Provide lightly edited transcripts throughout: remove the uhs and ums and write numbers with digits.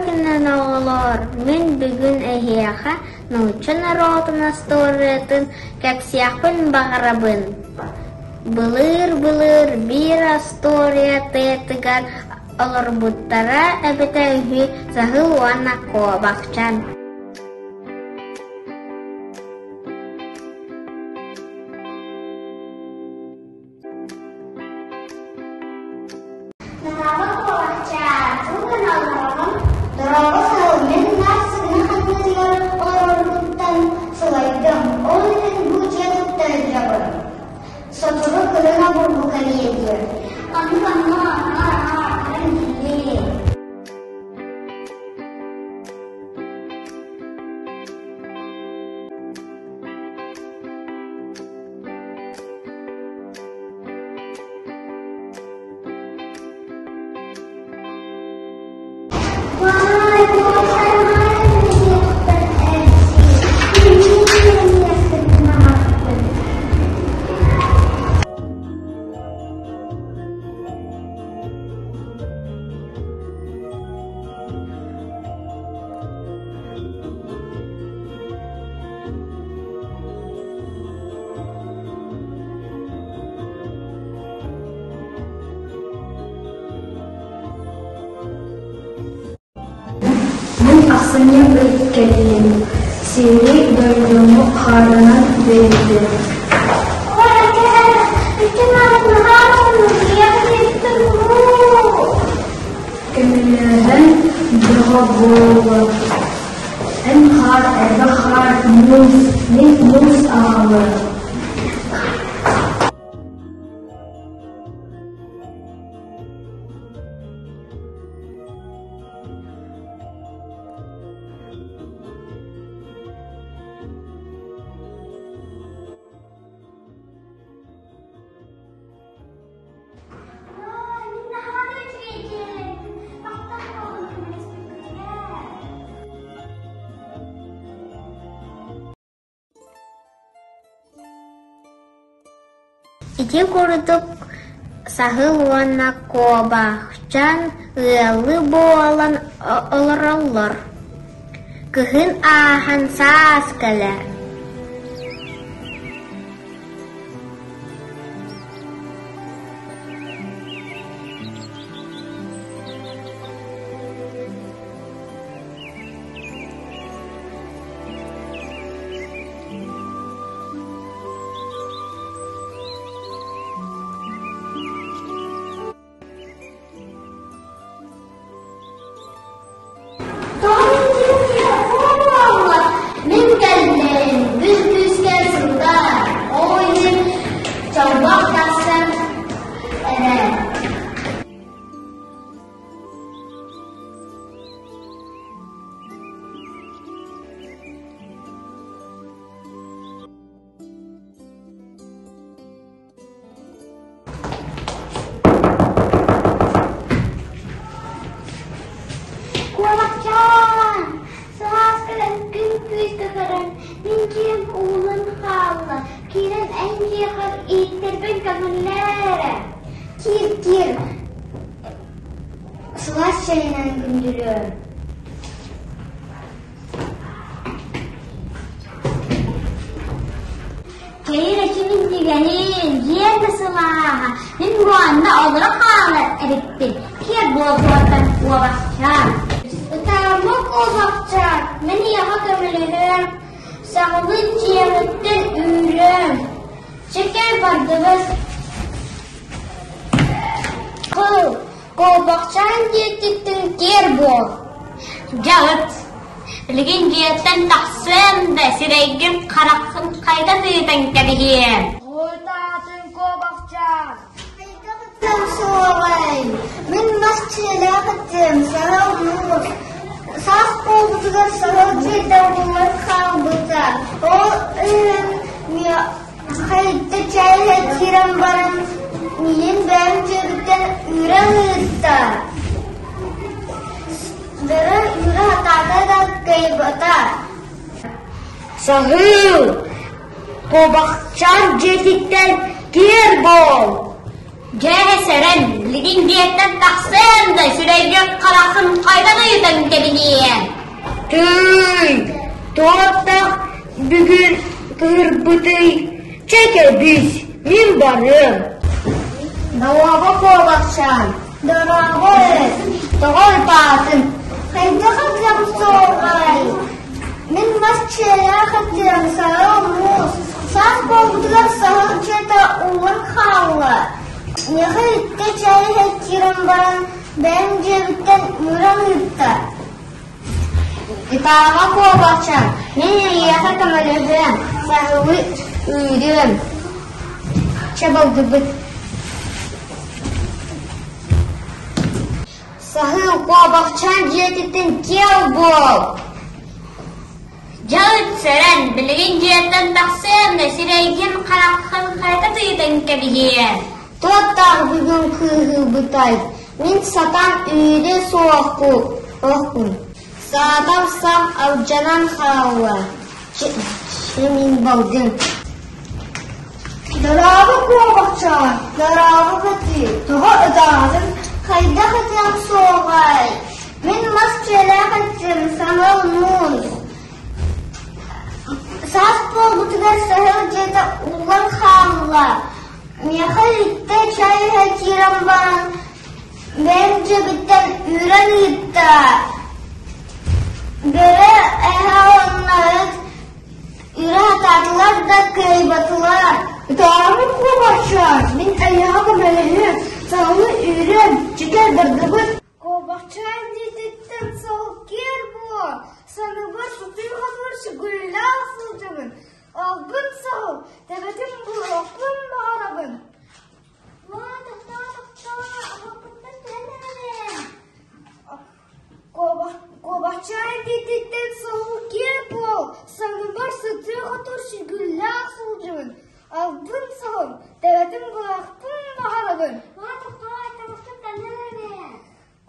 күнүнэн оҕолоор, мин бүгүн эһиэхэ нуучча норуотун остуоруйатын кэпсиэхпин баҕарабын. Былыыр-былыр биир остуоруйа тыатыгар олорбуттара эбитэ үһү саһыл уонна куобахчаан. Дорообо куобахчаан, тугун олороҕун? Дорообо саһыл, мин наар сыгынах аннытыгар олорорбуттан сылайдым, ол иһин бу дьиэ тутта илдьэбин. Сотору кыһын обургу кэлиэ диир. Оннук онно онно киһи. Мин ахсынньы ый кэллим, сири дойдуну хаарынан бэрийдим. Көмөлөһөн бөҕө буолуо. Эн хаар элбэх хаар муус, мин муус аҕалыам. Ити курдук саһыл уонна куобахчаан ыаллыы буолан олороллор. Кыһын ааһан саас кэлэр. Мин кэллим, күн күүскэ сылтар, ол иһин чолбох тахсан эрэр. Куолакчаан, саас кэлэн күн күүскэ көрөн, мин дьиэм уулун хаалла, киирэн эн дьиэҕэр ииттэрбин көҥүллээ эрэ. Киир, киир, сылаас чэйинэн күндүлүөм. Чэйин эчимин дьигэниин, дьиэм да сылааһа, мин бу анна олоро хаалар эбиппин, киэр буолуоттан куобахчаан. Ытаама куобахчаан, мин ийэҕэ көмөлөһүөм, саҕалыы дьиэҕиттэн үүрүөм. Чэкэй бардыбыт. Кыл, куобахчаан диэкиттэн киэр буол. Дьэ ыт, билигин дьиэттэн тахсыам да сирэйгин хараххын хайда тыытан кэбиһиэм. Ытаатын куобахчаан. Хайдах суоҕай? Мин мас дьиэлээх этим, саһыл муус. Саас буолбутугар саһыл дьиэтэ ууллан хаалбыта. Ол иһин Хайда чэйэ киирэн баран миигин бэйэм дьиэбиттэн үүрэн ыытта. Бөрө үүрэ сатаата да кыайбата. Саһыл, куобахчаан дьиэтиттэн киэр буол! Дьэ сэрэн, билигин дьиэттэн тахсыам да. да сирэйгин-хараххын хайдах ыйытан кэбиһиэм? Тыый, туохтаах бүгүн кыһырбытый? Чэ кэбис, мин барыам. Дорообо куобахчаан, Дорообо ээ, тоҕо ытаатын? Хайдах ытыам суоҕай? Мин мас чиэлээх этим, саһыл муус. Саас буолбутугар саһыл дьиэтэ уулан хаалла. Миэхэ икки чэй иһэ киирэн баран, бэйэм дьиэбиттэн ыҥыран ыытта. Ытаама куобахчаан, мин эйиэхэ көмөлөһүөм, саһылы үүрүөм. Чэ балдыбыт. Саһыл куобахчаан дьиэтиттэн киэл буол! Дьэ ыт сэрэн, билигин дьиэттэн тахсыам да сирэйгин-хараххын хайата тыытан кэбиһиэм. Туохтаах бүгүн кыыһырбытай? Мин сатаан үүрүө суохпун. Саатар сам алдьанан хаалла. Чэ мин балгын. Дорообо куобахчаан, дорообо Бэтии, тоҕо ытаатын? Хайдах ытыам суоҕай? Мин мас дьиэлээх этим, саһыл муус. Саас буолбутугар саһыл дьиэтэ уулан хаалла. Миэхэ иттэ чай иһэ киирэн баран, бэйэм дьиэбиттэн үүрэн ыытта. Бөрө эһэ уонна ыт Үрэ сатаатылар да кыайбатылар. Ытаабыт куобахчаан, мин эйиэхэ көмөлөһүөм, саһылы үүрүөм, чэкэр бардыбыт. Куобахчаан дьиэтиттэн саһыл буо, саныбар сытыы-хотуур сүгүрүлээх сылдьабын. Албын саһыл, төбөтүн булуохпун баҕарабын. Ма, тохтоо, тохтоо, аһылпыттан түһэн эрэбин. Куобахчаан дьиэтиттэн саһыл киэр буол, санныбар сытыы-хотуу сүгүллээх сылдьабын, албын саһыл, төбөтүн булуохпун баҕарабын.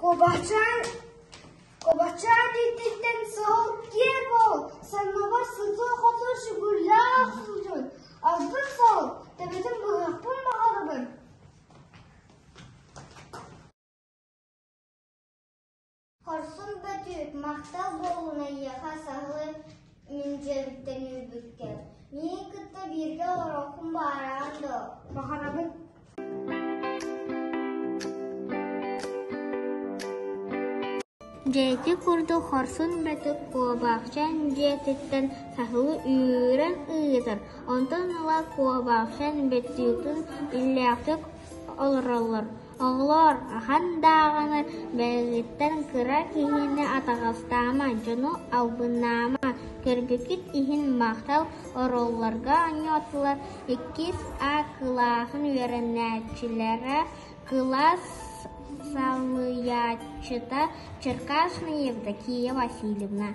Куобахчаан Куобахчаан дьиэтиттэн саһыл киэр буол, санныбар сытыы-хотуу сүгүллээх сылдьабын, албын саһыл, төбөтүн булуохпун баҕарабын. Хорсун Бөтүүк, махтал буоллун эйиэхэ саһылы мин дьиэбиттэн үүрбүккэр. Миигин кытта бииргэ олоруоххун баҕараҕын дуо? Баҕарабын. Дьэ ити курдук Хорсун Бөтүүк куобахчаан дьиэтиттэн саһылы үүрэн ыытар, онтон ыла куобахчаан Бөтүүктүүн иллээхтик олороллор. Оҕолоор, ахан даҕаны бэйэҕиттэн кыра киһини атаҕастаама, дьону албыннаама, көрбүккүт иһин махтал, оруолларга оонньоотулар иккис А кылааһын үөрэнээччилэрэ, кылаас салайааччыта Черкашина Евдокия Васильевна.